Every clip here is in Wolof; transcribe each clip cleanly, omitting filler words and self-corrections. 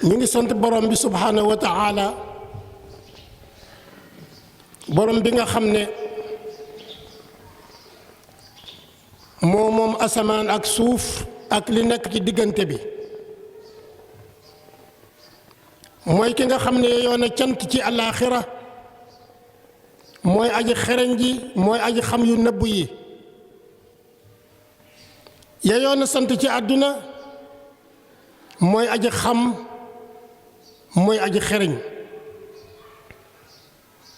ñu ngi sant borom bi subhaanahu wa taala borom bi nga xam ne moom asamaan ak suuf ak li nekk ci diggante bi mooy ki nga xam ne yoon a cant ci àllaaxira mooy aji xereñ ji mooy aji xam yu nëbb yi yeyoon a sant ci àdduna mooy aji xam mooy aji xereñ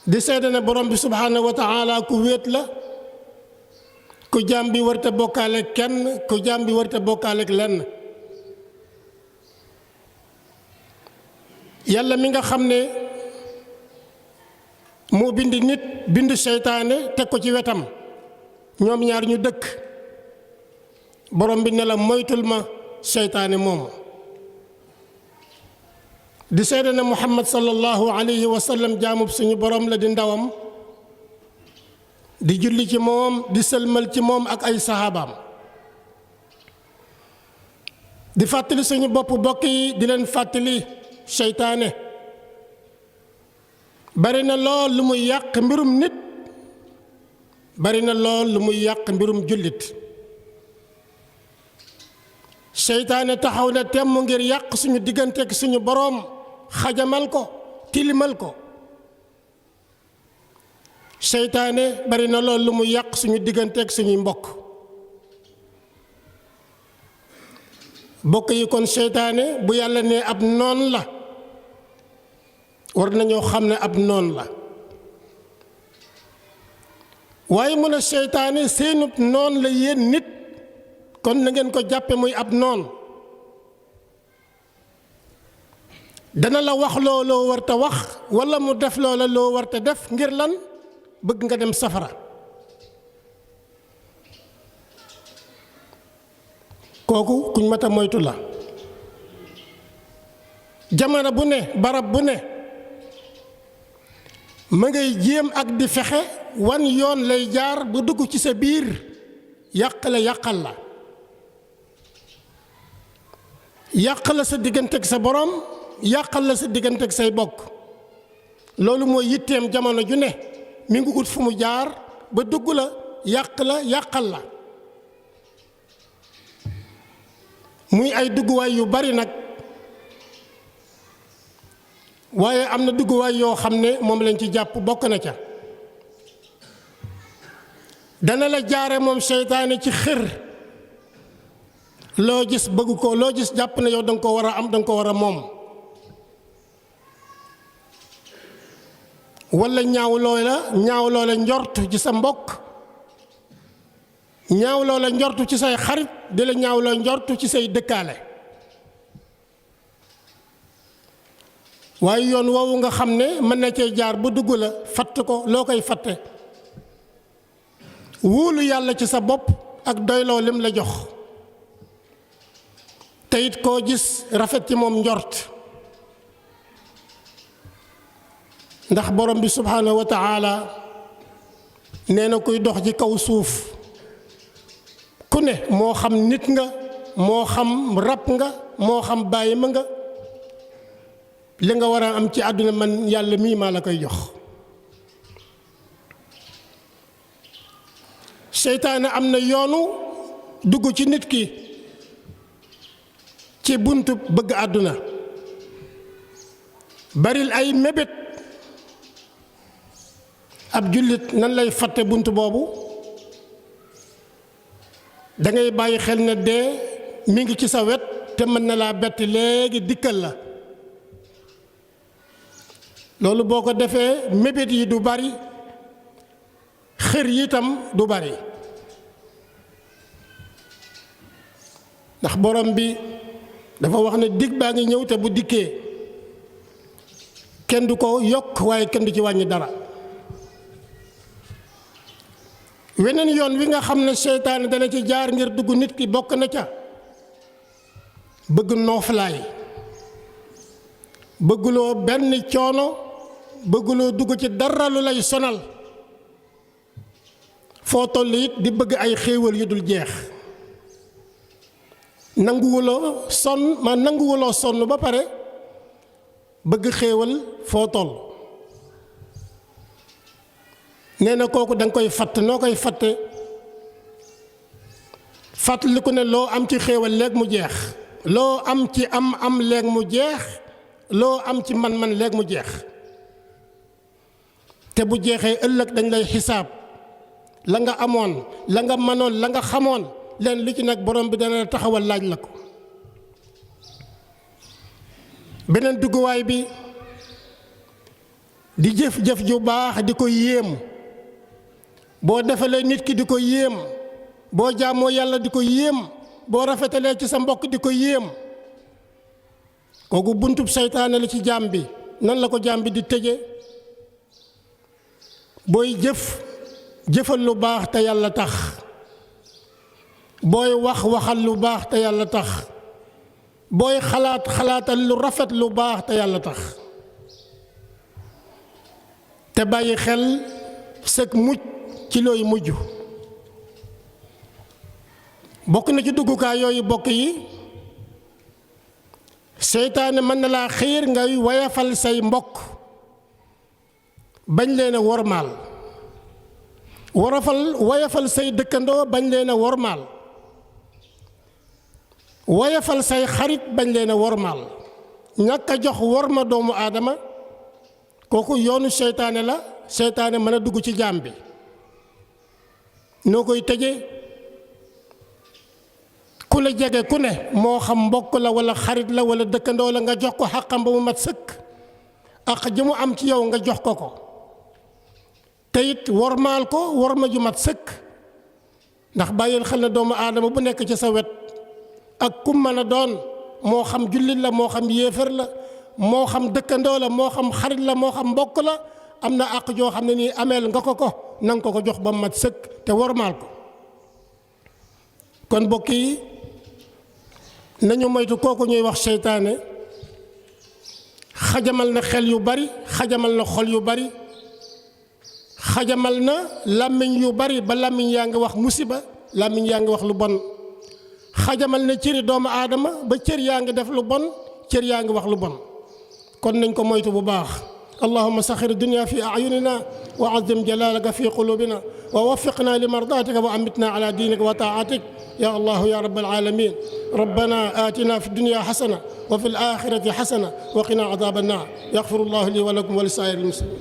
di seede ne borom bi subhaanahu wa taala ku wéet la ku jaam bi warta bokkaale kenn ku jaam bi warta bokkaale lenn yàlla mi nga xam ne moo bind nit bind seytaane teg ko ci wetam ñoom ñaar ñu dëkk borom bi ne la moytul ma seytaane moomu di seede ne muhammad sallallahu alayhi wa sallam jaamub suñu borom la di ndawam di julli ci moom di sëlmal ci moom ak ay saxaabaam di fàttali suñu bopp bokk yi di leen fàttali seytaane bari na lool lu muy yàq mbirum nit bari na lool lu muy yàq mbirum jullit seytaane taxaw na temm ngir yàq suñu diggante ak suñu boroom xajamal ko tilimal ko seytaane bari na lool lu muy yàq suñu diggante ak suñuy mbokk bokk yi kon seytaane bu yàlla ne ab noon la war nañoo xam ne ab noon la waaye mu ne seytaane seenub noon la yéen nit kon na ngeen ko jàppe muy ab noon dana la wax loo warta wax walla mu def loola loo warta def ngir lan bëgg nga dem safara kooku kuñ mat a moytu la jamono bu ne barab bu ne ma ngay jéem ak di fexe wan yoon lay jaar bu dugg ci sa biir yàqal la sa diggante ak sa borom yàqal la sa diggante ak say bokk loolu mooy yitteem jamono ju ne mi ngi ut fu mu jaar ba dugg la yàqal la muy ay dugguwaay yu bari nag waaye am na dugguwaay yoo xam ne moom lañ ci jàpp bokk na ca dana la jaare moom seytaane ci xër loo gis bëgg ko loo gis jàpp ne yow danga ko war a am danga ko war a moom walla ñaaw loola njort ci sa mbokk ñaaw loola njort ci say xarit di la ñaaw loo njort ci say dëkkaale waaye yoon woowu nga xam ne mën na cee jaar bu dugg la fatt ko loo koy fatte wóolu yàlla ci sa bopp ak doyloo lim la jox te it koo gis rafet ci moom njort ndax borom bi subhaanahu wa taala nee na kuy dox ci kaw suuf ku ne moo xam nit nga moo xam rab nga moo xam bàyyi ma nga li nga war a am ci àdduna man yàlla mii maa la koy jox seytaane am na yoonu dugg ci nit ki ci buntu bëgg àdduna baril ay mébét ab jullit nan lay fàtte bunt boobu dangay bàyyi xel ne dee mi ngi ci sa wet te mën na laa bett léegi dikkal la loolu boo ko defee mébét yi du bari xër yi itam du bari ndax borom bi dafa wax ne dig baa ngi ñëw te bu dikkee kenn du ko yokk waaye kenn du ci wàññi dara weneen yoon wi nga xam ne seytaane dana ci jaar ngir dugg nit ki bokk na ca bëgg nooflaay bëgguloo benn coono bëgguloo dugg ci dara lu lay sonal foo toll it di bëgg ay xéewal yu dul jeex nanguwuloo sonn ba pare bëgg xéewal foo toll nee na kooku da nga koy fatt noo koy fatte fàttaliku ne loo am ci xéewal léegi mu jeex loo am ci am léegi mu jeex loo am ci man-man léegi mu jeex te bu jeexee ëllëg dañ lay xisaab la nga amoon la nga mënoon la nga xamoon leen lu ci nag borom bi dana taxawal laaj la ko beneen dugguwaay bi di jëf-jëf ju baax di ko yéem boo defalee nit ki di ko yéem boo jaamoo yàlla di ko yéem boo rafetalee ci sa mbokk di ko yéem kooku buntub seytaane la ci jaam bi nan la ko jaam bi di tëje booy jëfal lu baax te yàlla tax booy waxal lu baax te yàlla tax booy xalaatal lu rafet lu baax te yàlla tax te bàyyi xel sëg mucc ci looy mujj bokk na ci duggukaay yooyu bokk yi seytaane mën na laa xiir ngay wayafal say mbokk bañ leen a wormaal wayafal say dëkkandoo bañ leen a wormaal wayafal say xarit bañ leen a wormaal ñàkk a jox worma doomu aadama kooku yoonu seytaane la seytaane mën a dugg ci jaam bi noo koy tëje ku la jege ku ne moo xam mbokk la wala xarit la wala dëkkandoo la nga jox ko xàqam ba mu mat sëkk ak ji mu am ci yow nga jox ko te it wormaal ko worma ju mat sëkk ndax bàyyil xel na doomu aadama bu nekk ci sa wet ak kum mën a doon moo xam jullit la moo xam yéefar la moo xam dëkkandoo la moo xam xarit la moo xam mbokk la am na àq joo xam ne nii ameel nga ko na nga ko jox ba mu mat sëkk te wormaal ko kon mbokk yi nañu moytu kooku ñuy wax seytaane xajamal na xel yu bari xajamal na xol yu bari xajamal na làmmiñ yu bari ba làmmiñ yaa ngi wax musiba làmmiñ yaa ngi wax lu bon xajamal na cëri doomu aadama ba cër yaa ngi def lu bon cër yaa ngi wax lu bon kon nañ ko moytu bu baax اللهم سخر الدنيا في أعيننا وعظم جلالك في قلوبنا ووفقنا لمرضاتك وأمتنا على دينك وطاعتك يا الله يا رب العالمين ربنا آتنا في الدنيا حسنة وفي الآخرة حسنة وقنا عذاب النار يغفر الله لي ولكم ولسائر المسلمين